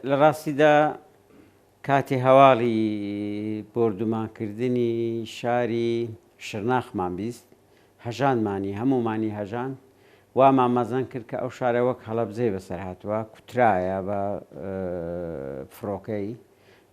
لە ڕاستیدا کاتی هەواڵی بۆردومانکردنی شاری شرناخمان 20 هەژاندمانی، هەموومانی هەژاند، وامان مەزەن کرد کە ئەو شارە وەک هەڵەبجەی بەسەر هاتووە، کوترایە بە فڕۆکەی.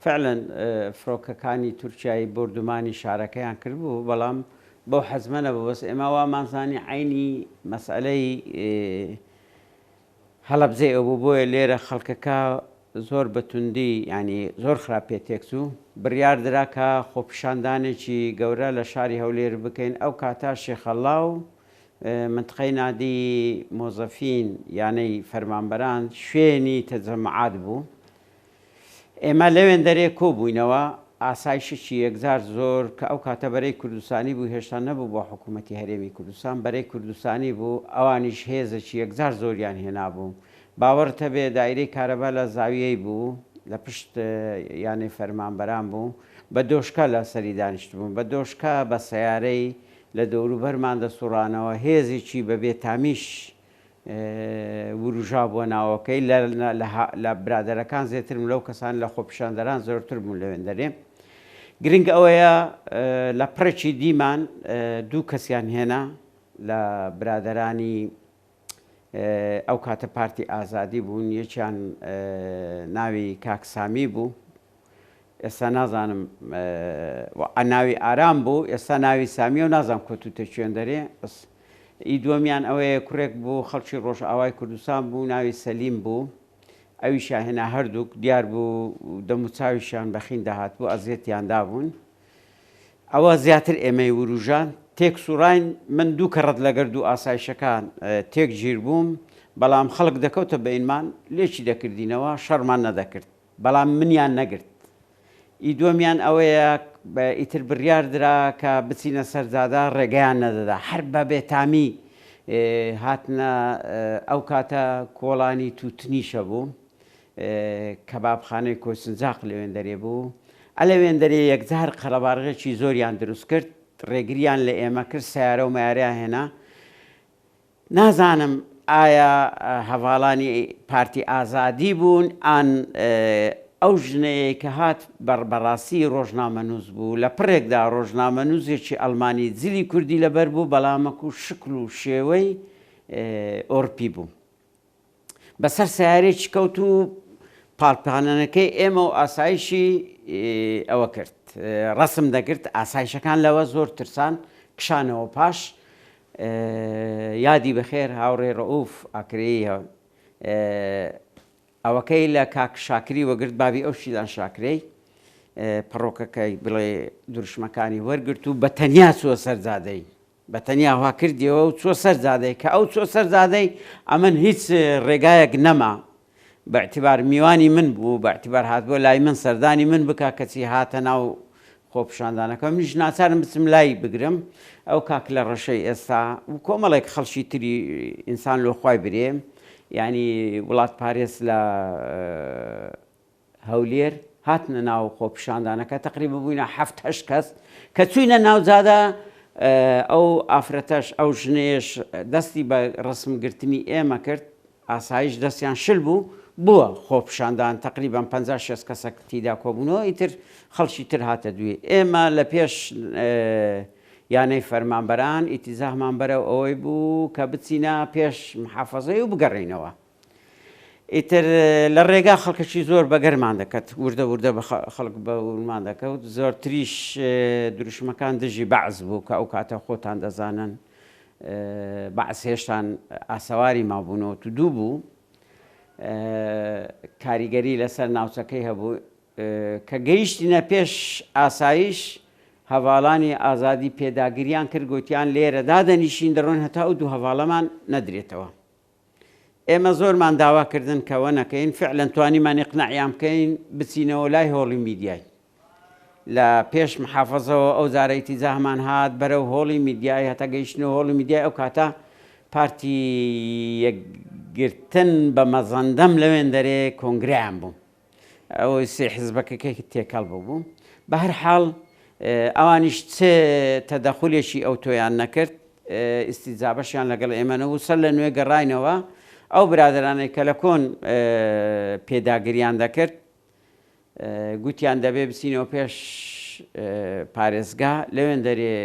فعلەن فڕۆکەکانی تورکیای بۆردومانی شارەکەیان کردبوو، بەڵام بەو حەجمە نەبوو، بەس ئێمە وامان زانی عەینی مەسئەلەی هەڵەبجەی ئەو بوو، بۆیە لێرە خەڵکەکە زۆر بە توندی یانی زۆر خراپ پێ تێکچوو، بڕیار درا کە خۆپیشاندانێکی گەورە لە شاری هەولێر بکەین، ئەو کاتە شێخەڵا و منتقەی نادی مۆزەفین یانەی فەرمانبەران شوێنی تەجەمعات بوو، ئێمە لەوێندەرێ کۆبووینەوە، ئاسایشێکی یەکجار زۆر کە ئەو کاتە بەرەی کوردستانی بوو هێشتا نەبوو بۆ حکوومەتی هەرێمی کوردستان، بەرەی کوردستانی بوو، ئەوانیش هێزێکی یەکجار زۆریان هێنابوو. باوەڕت هەبێ دایرەی کارەبا لە زاویەی بوو، لە پشت یانەی فەرمانبەران بوو، بە دۆشکە لە سەری دانیشتبوون، بە دۆشکە بە سەیارەی لە دەوروبەرمان دەسوڕانەوە، هێزێکی بە بێتامیش وروژابووە ناوەکەی لە برادەرەکان زێترم لەو کەسان لە خۆپیشاندەران زۆرتر بوون لەوێندەرێ. گرنگ ئەوەیە لە پڕێکی دیمان دوو کەسیان هێنا لە برادەرانی ئەو کاتە پارتی ئازادی بوون، یەکیان ناوی کاک سامی بوو، ئێستا نازانم ناوی ئارام بوو، ئێستا ناوی سامیە و نازانم کەوتووتە کوێندەرێ. بەس ئی دووەمیان ئەوەیە کوڕێک بوو خەڵکی ڕۆژئاوای کوردستان بوو ناوی سەلیم بوو، ئەویشیان هێنا، هەردووک دیار بوو دەموچاویشیان بەخین دەهات بوو، ئەزیەتیان دابوون. ئەوە زیاتر ئێمەی وروژاند، تێک سوڕاین، من دوو کەڕەت لەگەر دوو ئاسایشەکان تێک گیر بووم، بەڵام خەڵک دەکەوتە بەینمان لێکی دەکردینەوە، شەڕمان نەدەکرد، بەڵام منیان نەگرت. ئی دووەمیان ئەوەیە ئیتر بڕیار درا کە بچینە سەر جادە، ڕێگەیان نەدەدا، هەر بە بێتامی هاتنە، ئەو کاتە کۆڵانی تووتنیش هەبوو، کەبابخانەی کۆیسنجاق لەوێندەرێ بوو، ئەلەوێندەرێ یەکجار قەرەباڵغێکی زۆریان دروست کرد، ڕێگریان لە ئێمە کرد، سەیارە و مەیارەیان هێنا، نازانم ئایا هەڤاڵانی پارتی ئازادی بوون ئان ئەو ژنەیەی کە هات بەڕاستی ڕۆژنامەنووس بوو، لە پڕێکدا ڕۆژنامەنووسێکی ئەڵمانی جلی کوردی لەبەر بوو، بەڵامەکو شکل و شێوەی ئۆرپی بوو. بەسەر سەیارەیەکی کەوت و پاڵپانەکەی ئێمە و ئاسایشی ئەوە کرد ڕەسم دەگرت ئاسایشەکان لەوە زۆر ترسان کشانەوە پاش یادی بەخێر هاوڕێ ڕەئوف ئاکرەیی ئەوەکەی لە کاک شاکری وەگرت بابی ئەو شیلان شاکرەی پەڕۆکەکەی بڵێ دروشمەکانی وەرگرت و بە تەنیا چووە سەر جادەی بە تەنیا وا کردیەوە و چووە سەر جادەی، کە ئەو چووە سەر جادەی ئەمن هیچ ڕێگایەک نەما، بە ئیعتیبار میوانی من بوو، بە ئیعتیبار هاتبووە لای من سەردانی من بکا، کەچی هاتە ناو خۆپیشاندانەکە، منیش ناچارم بچم لای بگرم، ئەو کاکلە ڕەشەی ئێستا و کۆمەڵێک خەڵکی تری ئینسان لۆ خوای برێ، یانی وڵاتپارێز لە. هەولێر هاتنە ناو خۆپیشاندانەکە تەقریبە بووینە حەفت هەشت کەس کە چووینە ناو جادە ئەو ئافرەتەش ئەو ژنەیەش دەستی بە ڕسم گرتنی ئێمە کرد ئاسایش دەستیان شل بوو بووە خۆپیشاندان تەقریبەن 50 60 کەسەک تیدا کۆبوونەوە ئیتر خەڵکی تر هاتە دوێ ئێمە لە پێش یانەی فەرمانبەران ئیتیجاهمان بەرەو ئەوەی بوو کە بچینە پێش محافەزەی و بگەڕێینەوە ئیتر لە ڕێگا خەڵکەکی زۆر بەگەرمان دەکەت، وردە وردە بە خەڵک بە ورمان دەکەوت، زۆرتریش دروشمەکان دژی بەعس بوو کە ئەو کاتە خۆتان دەزانن بەعس هێشتان ئاسەواری مابوو 92 بوو کاریگەری لەسەر ناوچەکەی هەبوو کە گەیشتینە پێش ئاسایش هەڤاڵانی ئازادی پێداگریان کرد گوتیان لێرە دادەنیشین دەڕۆن هەتا ئەو دوو هەڤاڵەمان نەدرێتەوە. ئێمە زۆرمان داوا کردن کە وە نەکەین، فعلەن توانیمان ئیقناعیان بکەین بچینەوە لای هۆڵی میدیای. لە پێش محافەزەوە ئەو جارە ئیتیجاهمان هات بەرەو هۆڵی میدیای هەتا گەیشتنەوە هۆڵی میدیای ئەو کاتە پارتی یەکگرتن بە مەزەندەم لەوێندەرێ کۆنگرەیان بوو. ئەوەی سێ حزبەکەکەی تێکەڵ ببوو. بە هەر حاڵ ئەوانیش چ تەدەخولێکی ئەوتۆیان نەکرد، ئیستیجابەشیان لەگەڵ ئێمە نەبوو، سەر لە نوێ گەڕاینەوە. ئەو برادەرانەی کە لە کۆن پێداگریان دەکرد گوتیان دەبێ بچینەوە پێش پارێزگا لەوێندەرێ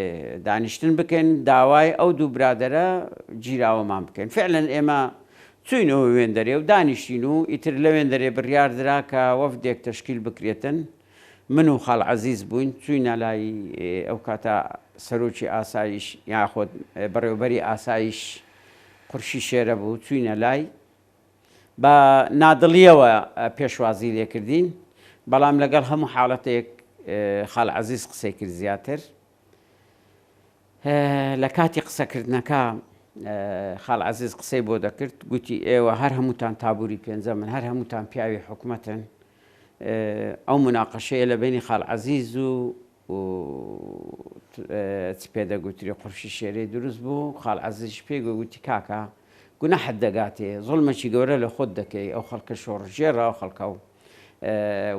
دانیشتن بکەین داوای ئەو دوو برادەرە گیراوەمان بکەین. فعلەن ئێمە چووینەوە وێندەرێ و دانیشتین و ئیتر لەوێندەرێ بڕیار درا کە وەفدێک تەشکیل بکرێتن. من و خاڵ عەزیز بووین چووینە لای ئەو کاتە سەرۆکی ئاسایش یاخود بەڕێوەبەری ئاسایش قورشی شێرە بوو چووینە لای بە نادڵیەوە پێشوازی لێکردین بەڵام لەگەڵ هەموو حاڵەتێک خاڵ عەزیز قسەی کرد زیاتر لە کاتی قسەکردنەکە خاڵ عەزیز قسەی بۆ دەکرد گوتی ئێوە هەر هەمووتان تابوری پێنجەمن هەر هەمووتان پیاوی حکومەتن ئەو مناقەشەیە لە بینی خاڵ عەزیز و چ پێ دەگوتری قورشی شێرەی دروست بوو خاڵ عەزیزیش پێی گوتی کاکە گوناحت دەگاتێ زوڵمێکی گەورە لە خۆت دەکەی ئەو خەڵکە شۆڕشگێڕە ئەو خەڵکە و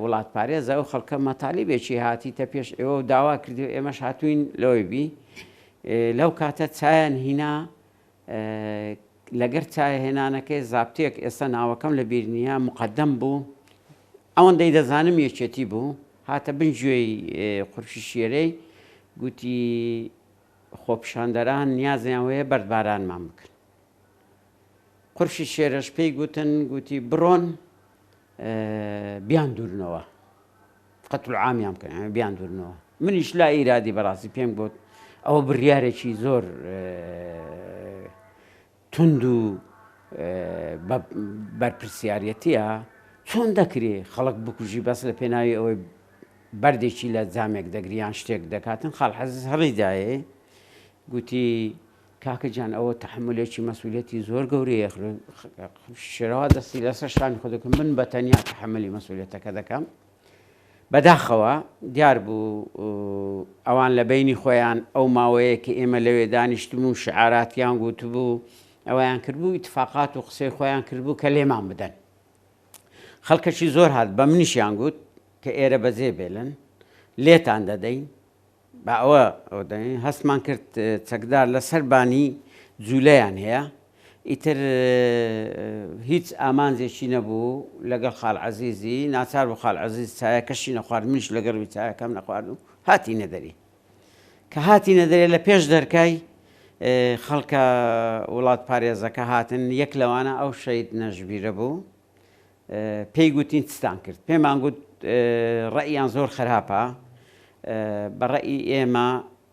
وڵاتپارێزە ئەو خەڵکە مەتالیبێکی هاتیتە پێش ئێوە و داوا کردی و ئێمەش هاتوین لەوەی بی لەو کاتە چایان هینا لەگەر چایە هێنانەکەی زابتێک ئێستا ناوەکەم لە بیر نییە مقدم بوو ئەوەندەی دەزانم یەکێتی بوو هاتە بن گوێی قورشی شێرەی گوتی خۆپیشاندەران نیازیان وەیە بەردبارانمان بکەن قورشی شێرەش پێی گوتن گوتی بڕۆن بیان دوورنەوە قەتل عامیان بکەن بیان دوورنەوە منیش لا ئیرادی بەڕاستی پێم گوت ئەوە بڕیارێکی زۆر توند و بەرپرسیارەتیە چۆن دەکرێ خەڵک بکوژی بەس لە پێناوی ئەوەی بەردێکی لە جامێک دەگری یان شتێک دەکاتن خاڵ عەزیز هەڵی دایێ گوتی کاکە گیان ئەوە تەحملێکی مەسئولیەتی زۆر گەورەیە شێرەوا دەستی لەسەر شانی خۆ دەکەم من بە تەنیا تەحملی مەسئولیەتەکە دەکەم بەداخەوە دیار بوو ئەوان لە بینی خۆیان ئەو ماوەیە کە ئێمە لەوێ دانیشتم و شعاراتیان گوتبوو ئەویان کردبوو ئیتفاقات و قسەی خۆیان کردبوو کە لێمان بدەن خەڵکەکی زۆر هات بە منیشیان گوت کە ئێرە بەجێ بێلن لێتان دەدەین با ئەوە ئەوە دەین هەستمان کرد چەکدار لەسەر بانی جوولەیان هەیە ئیتر هیچ ئامانجێکی نەبوو لەگەڵ خاڵ عەزیزی ناچار بوو خاڵ عەزیز چایەکەشی نەخوارد منیش لەگەڵ وی چایەکەم نەخوارد و هاتینە دەری کە هاتینە دەرێ لە پێش دەرکای خەڵکە وڵات پارێزەکە هاتن یەک لەوانە ئەو شەید نەژبیرە بوو پێی گوتین چتان کرد پێمان گوت ڕەئیان زۆر خراپە بە ڕەئی ئێمە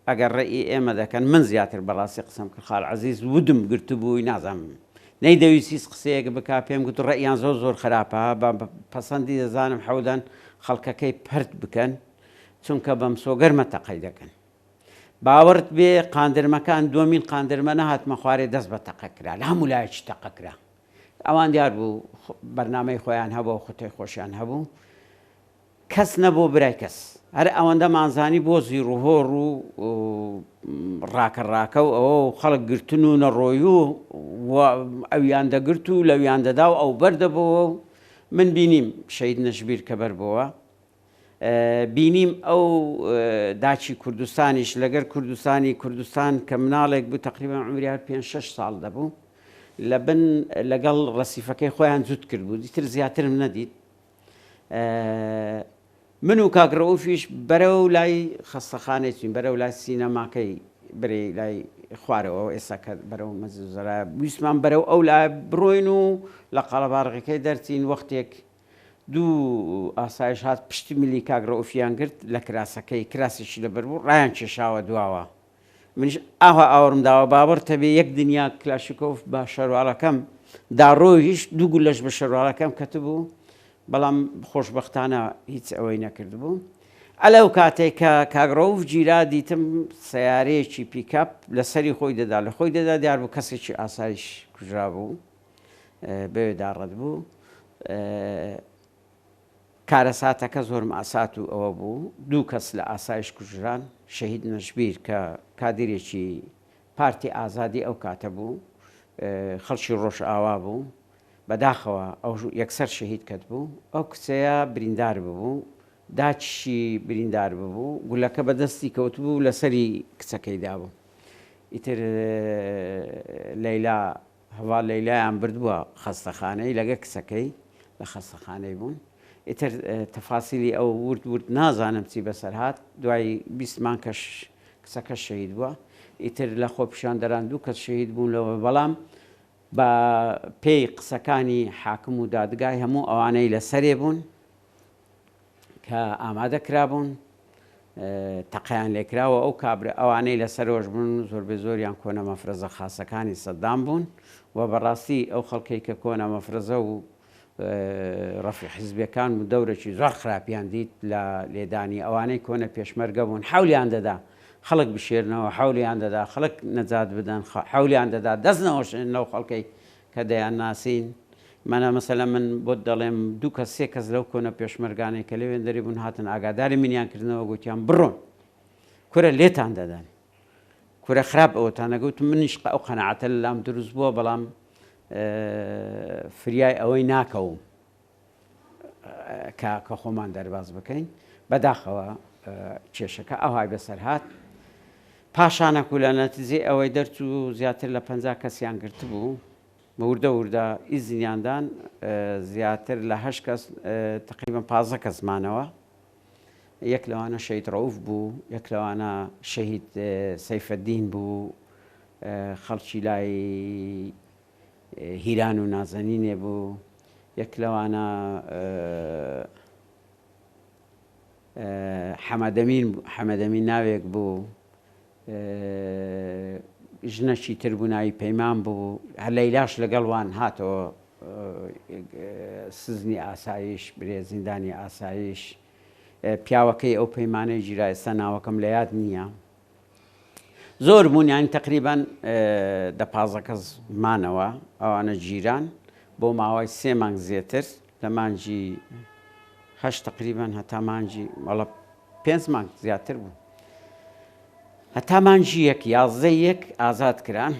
ئەگەر ڕەئی ئێمە دەکەن من زیاتر بەڕاستی قسەم کرد خاڵ عەزیز ودم گرتبووی نازانم نەیدەویست هیچ قسەیەک بکا پێم گوت ڕەئیان زۆر زۆر خراپە بە پەسەندی دەزانم حەودەن خەڵکەکەی پەرت بکەن چونکە بە مسۆگەرمە تەقەی دەکەن باوەڕت بێ قاندرمەکان دووەمین قاندرمە نەهاتمە خوارێ دەست بە تەقە کرا لە هەموو لایەکی تەقە کرا ئەوان دیار بوو بەرنامەی خۆیان هەبوو و خوتەی خۆشیان هەبوو کەس نەبوو برای کەس هەر ئەوەندەمان زانی بۆ زیڕوهۆڕ و ڕاکە ڕاکە و ئەوە و خەڵک گرتن و نەڕۆی و ئەویان دەگرت و لەویان دەدا و ئەو بەردەبەوە و من بینیم شەید نەشبیر کە بەربەوە بینیم ئەو داچی کوردستانیش لەگەر کوردستانی کوردستان کە مناڵێک بوو تقریبا عمری هەر پێ شش ساڵ دەبوو لە بن لەگەڵ ڕەسیفەکەی خۆیان جوت کرد بوو دیتر زیاترم نەدیت من و کاک ڕەئوفیش بەرەو لای خەستەخانەی چوین بەرەو لای سینەماکەی برێ لای خوارەوە ئێستا کە بەرەو مەززەرا ویستمان بەرەو ئەو لای بڕۆین و لە قەڵەباڕغەکەی دەرچین وەختێک دوو ئاسایش هات پشتی ملی کاک ڕەئوفیان گرت لە کراسەکەی کراسێکی لەبەر بوو ڕایان کێشاوە دواوە منیش ئاوا ئاوڕم داوە باوەڕتە بێ یەک دنیا کلاشیکۆف بە شەرواڵەکەم دا ڕۆیشت دوو گولەش بە شەرواڵەکەم کەتبوو بەڵام خۆشبەختانە هیچ ئەوەی نەکردبوو ئەلەو کاتێک کە کاک ڕەوف گیرا دیتم سەیارەیەکی پیکاپ لەسەری خۆی دەدا لە خۆی دەدا دیار بوو کەسێکی ئاسایش کوژرابوو بەوێدا ڕەت بوو کارەساتەکە زۆر مەئسات و ئەوە بوو، دوو کەس لە ئاسایش کوژران، شەهید نەژبیر کە کادیرێکی پارتی ئازادی ئەو کاتە بوو، خەڵکی ڕۆژئاوا بوو، بەداخەوە ئەو یەکسەر شەهید کەت بوو، ئەو کچەیە بریندار ببوو، داکیشی بریندار ببوو، گولەکە بە دەستی کەوتبوو لە سەری کچەکەی دابوو. ئیتر لەیلا. هەڤاڵ لەیلایان بردبووە خەستەخانەی لەگە کچەکەی لە خەستەخانەی بوون. ئیتر تەفاسیلی ئەو ورد ورد نازانم چی بەسەر هات، دوای 20 مانگ کەش کچەکەش شەهید بووە. ئیتر لە خۆپیشاندەران دوو کەس شەهید بوون لەوە بەڵام بە پێی قسەکانی حاکم و دادگای هەموو ئەوانەی لە سەرێ بوون کە ئامادە کرابوون تەقەیان لێکراوە ئەو کابرا ئەوانەی لە سەرۆش بوون زۆربەی زۆریان کۆنە مەفرەزە خاسەکانی سەدام بوون و بەڕاستی ئەو خەڵکەی کە کۆنە مەفرەزە و ڕەفیق حیزبیەکان بوون دەورێکی زۆر خراپیان دیت لە لێدانی ئەوانەی کۆنە پێشمەرگە بوون حەولیان دەدا خەڵک بشێرنەوە حەولیان دەدا خەڵک نەجات بدەن حەولیان دەدا دەست نەوەشێن لەو خەڵکەی کە دەیان ناسین مەنا مەسەلەن من بۆت دەڵێم دوو کەس سێ کەس لەو کۆنە پێشمەرگانەی کە لەوێندەری بوون هاتن ئاگاداری منیان کردنەوە گوتیان بڕۆن کورە لێتان دەدەن کورە خراپ ئەوەتان نەگوت منیش ئەو قەناعەتە لەلام دروست بووە بەڵام فریای ئەوەی ناکەوم کە کە خۆمان دەرباز بکەین بەداخەوە کێشەکە ئەوهای بەسەر هات پاشانەک و لە نەتیجەی ئەوەی دەرچوو زیاتر لە 50 کەسیان گرتبوو وردە وردە ئیزنیاندان زیاتر لە هەشت کەس تقریبا 15 کەس مانەوە یەک لەوانە شەهید ڕەوف بوو یەک لەوانە شەهید سەیفەدین بوو خەڵکی لای هیران و نازەنینێ بوو، یەک لەوانە حەمەدەمین حەمەدەمین ناوێک بوو، ژنەکی تر بوو ناوی پەیمان بوو، هەر لەیلاش لەگەڵ وان هاتەوە سزنی ئاسایش برێ زیندانی ئاسایش، پیاوەکەی ئەو پەیمانەی گیرا ئێستا ناوەکەم لە یاد نییە. زۆر بوون یانی تەقریبەن دە پازە کەس مانەوە ئەوانە گیران بۆ ماوەی سێ مانگ زیاتر لە مانگی هەشت تەقریبەن هەتا مانگی وەڵا پێنج مانگ زیاتر بوو هەتا مانگی یەک یازدە یەک ئازاد کران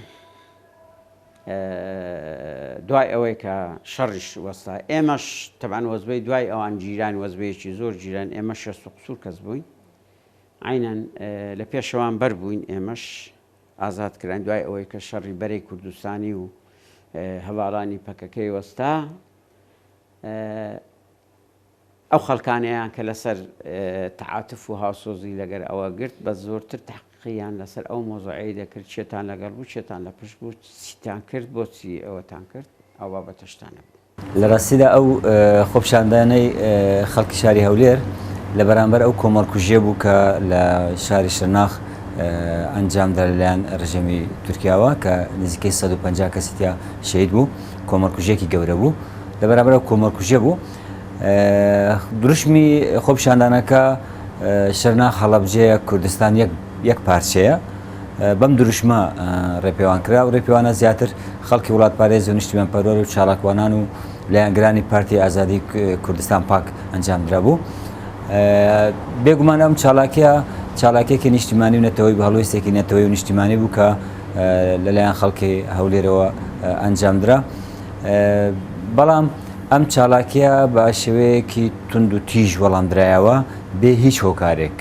دوای ئەوەی کە شەڕیش وەستا ئێمەش تەبعەن وەزبەی دوای ئەوان گیران وەزبەیەکی زۆر گیران ئێمە شێست و قسوور کەس بووین عەینەن لە پێشەوان بەر بووین ئێمەش ئازاد کراین دوای ئەوەی کە شەڕی بەرەی کوردستانی و هەڤاڵانی پەکەکەی وەستا ئەو خەڵکانەیان کە لەسەر تەعاتف و هاوسۆزی لەگەر ئەوە گرت بە زۆرتر تحقیقیان لەسەر ئەو مۆزوعەی دەکرد چێتان لەگەڵ بوو چێتان لە پشت بوو چیتان کرد بۆچی ئەوەتان کرد ئەو بابەتەشتانە بوو. لە ڕاستیدا ئەو خۆپیشاندانەی خەڵکی شاری هەولێر لە بەرامبەر ئەو کۆمەڵکوژیە بوو کە لە شاری شرناخ ئەنجامدا لەلایەن ڕژێمی تورکیاوە کە نزیکەی 150 کەسی تیا شەهید بوو کۆمەڵکوژیەکی گەورە بوو لە بەرامبەر ئەو کۆمەڵکوژیە بوو دروشمی خۆپیشاندانەکە شرناخ هەڵەبجەیە کوردستان یەک یەک پارچەیە بەم دروشمە ڕێپێوان کرا و ڕێپێوانە زیاتر خەڵکی وڵاتپارێز و نیشتیمانپەروەر و چالاکوانان و لایەنگرانی پارتی ئازادی کوردستان پاک ئەنجامدرابوو. بێگومان ئەم چالاکیە چالاکیەکی نیشتیمانی و نەتەوەی بە هەڵوێستێکی نەتەوەی و نیشتیمانی بوو کە لەلایەن خەڵکی هەولێرەوە ئەنجامدرا. بەڵام ئەم چالاکیە بە شێوەیەکی توند و تیژ وەڵامدرایەوە بێ هیچ هۆکارێک.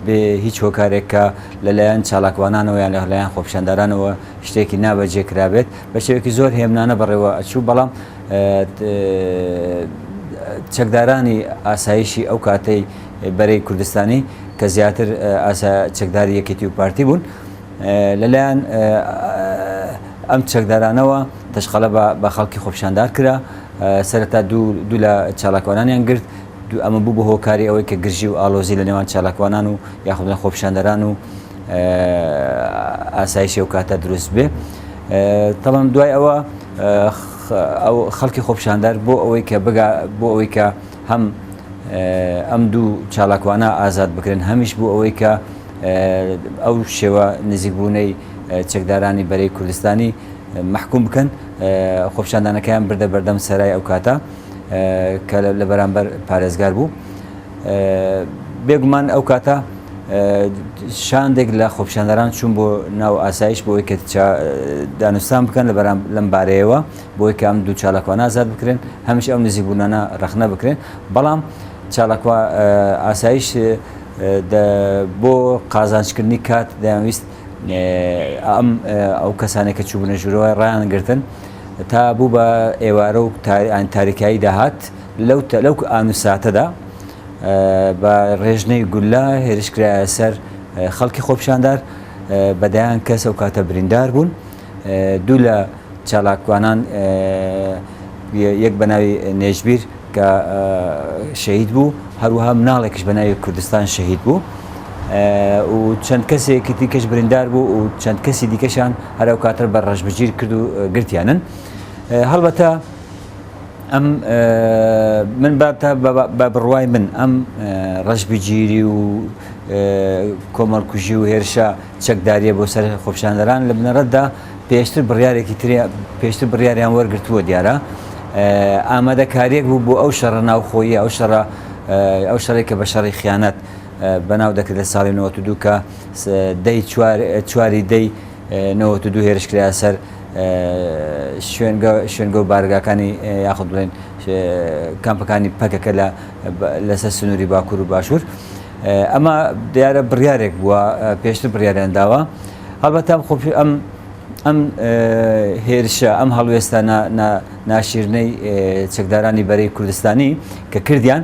بێ هیچ هۆکارێک کە لەلایەن چالاکوانانەوە یان لەلایەن خۆپیشاندارانەوە شتێکی نابەجێ کرابێت، بە شێوەیەکی زۆر هێمنانە بەڕێوە ئەچوو، بەڵام چەکدارانی ئاسایشی ئەو کاتەی بەرەی کوردستانی کە زیاتر چەکداری یەکێتی و پارتی بوون لەلایەن ئەم چەکدارانەوە تەشقەلە بە خەڵکی خۆپیشاندار کرا، سەرەتا دوو لە چالاکوانانیان گرت، ئەمە بوو بە هۆکاری ئەوەی کە گرژی و ئاڵۆزی لە نێوان چالاکوانان و یاخود لە خۆپیشاندەران و ئاسایشی ئەو کاتە دروست بێ. تەڵم دوای ئەوە ئەو خەڵکی خۆپیشاندەر بۆ ئەوەی کە بگا بۆ ئەوەی کە هەم ئەم دوو چالاکوانە ئازاد بکرێن هەمیش بۆ ئەوەی کە ئەو شێوە نزیکبوونەی چەکدارانی بەرەی کوردستانی مەحکوم بکەن خۆپیشاندانەکەیان بردە بەردەم سەرای ئەو کاتە. کە لە بەرامبەر پارێزگار بوو. بێگومان ئەو کاتە شاندێک لە خۆپیشاندەران چوون بۆ ناو ئاسایش بۆ ئەوەی کە دانوستان بکەن لە بەرام لەم بارەیەوە بۆی کە ئەم دوو چالاکوانە ئازاد بکرێن هەمیش ئەو نزیکبوونانە ڕەخنە بکرێن بەڵام چالاکوا ئاسایش بۆ قازانجکردنی کات دەیانویست ئەم ئەو کەسانێک کە چووبنە ژوورەوە ڕایان گرتن. تا بوو بە ئێوارە و تاریکایی داهات لەو لەو ئان و ساتەدا بە ڕێژنەی گوللە هێرش کرایە سەر خەڵکی خۆپیشاندار بە دەیان کەس ئەو کاتە بریندار بوون دوو لە چالاکوانان یەک بە ناوی نێژبیر کە شەهید بوو هەروەها مناڵێکش بە ناوی کوردستان شەهید بوو و چەند کەسێکی دیکەش بریندار بوو و چەند کەسی دیکەشان هەر ئەو کاتە بە ڕەشبگیر کرد و گرتیانن هەڵبەتە ئەم من با تا بە بڕوای من ئەم ڕەشبگیری و کۆمەڵکوژی و هێرشە چەکداریە بۆ سەر خۆپیشاندەران لە بنەڕەتدا پێشتر بڕیارێکی تری پێشتر بڕیاریان وەرگرتووە دیارە ئامادەکاریەک بوو بۆ ئەو شەڕە ناوخۆیی ئەو شەڕە ئەو شەڕێک کە بە شەڕی خیانەت بەناو دەکرد لە ساڵی 92 کە دەی چوار چواری دەی 92 هێرش کرایە سەر شوێنگە شوێنگە و بارگاکانی یاخود بڵێن کامپەکانی پەکەکە لە لەسەر سنووری باکوور و باشوور ئەمە دیارە بڕیارێک بووە پێشتر بڕیاریان داوە هەڵبەتە ئەم خۆپی ئەم ئەم هێرشە ئەم هەڵوێستە ناشیرنەی چەکدارانی بەرەی کوردستانی کە کردیان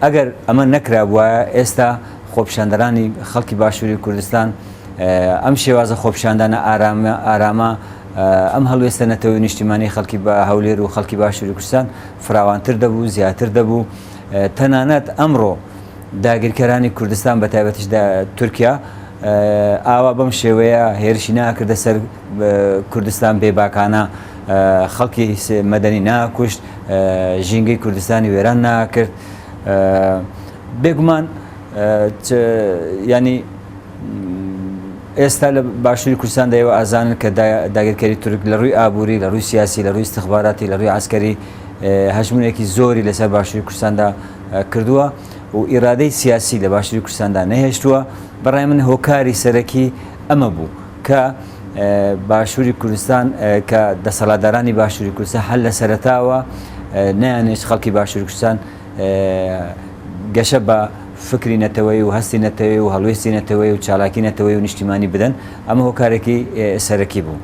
ئەگەر ئەمە نەکرابووە ئێستا خۆپیشاندەرانی خەڵکی باشووری کوردستان ئەم شێوازە خۆپیشاندانە ئارامە ئارامە ئەم هەڵوێستە نەتەوەی نیشتیمانی خەڵکی بە هەولێر و خەڵکی باشووری کوردستان فراوانتر دەبوو زیاتر دەبوو تەنانەت ئەمڕۆ داگیرکەرانی کوردستان بە تایبەتیش تورکیا ئاوا بەم شێوەیە هێرشی ناکردە سەر کوردستان بێباکانە خەڵکی مەدەنی ناکوشت ژینگەی کوردستانی وێران ناکرد بێگومان ینی ئێستا لە باشووری کوردستاندا ئێوە ئازانن کە داگیرکەری تورک لە ڕووی ئابووری، لە ڕووی سیاسی، لە ڕووی ئیستخباراتی، لە ڕووی عەسکەری هەژموونێکی زۆری لەسەر باشووری کوردستاندا کردووە و ئیرادەی سیاسی لە باشووری کوردستاندا نەهێشتووە. بەڕای من هۆکاری سەرەکی ئەمە بوو کە باشووری کوردستان کە دەسەڵاتدارانی باشووری کوردستان هەر لە سەرەتاوە نەیانهێشت خەڵکی باشووری کوردستان گەشە بە فکری نەتەوەیی و هەستی نەتەوەیی و هەڵوێستی نەتەوەیی و چالاکی نەتەوەیی و نیشتیمانی بدەن، ئەمە هۆکارێکی سەرەکی بوو.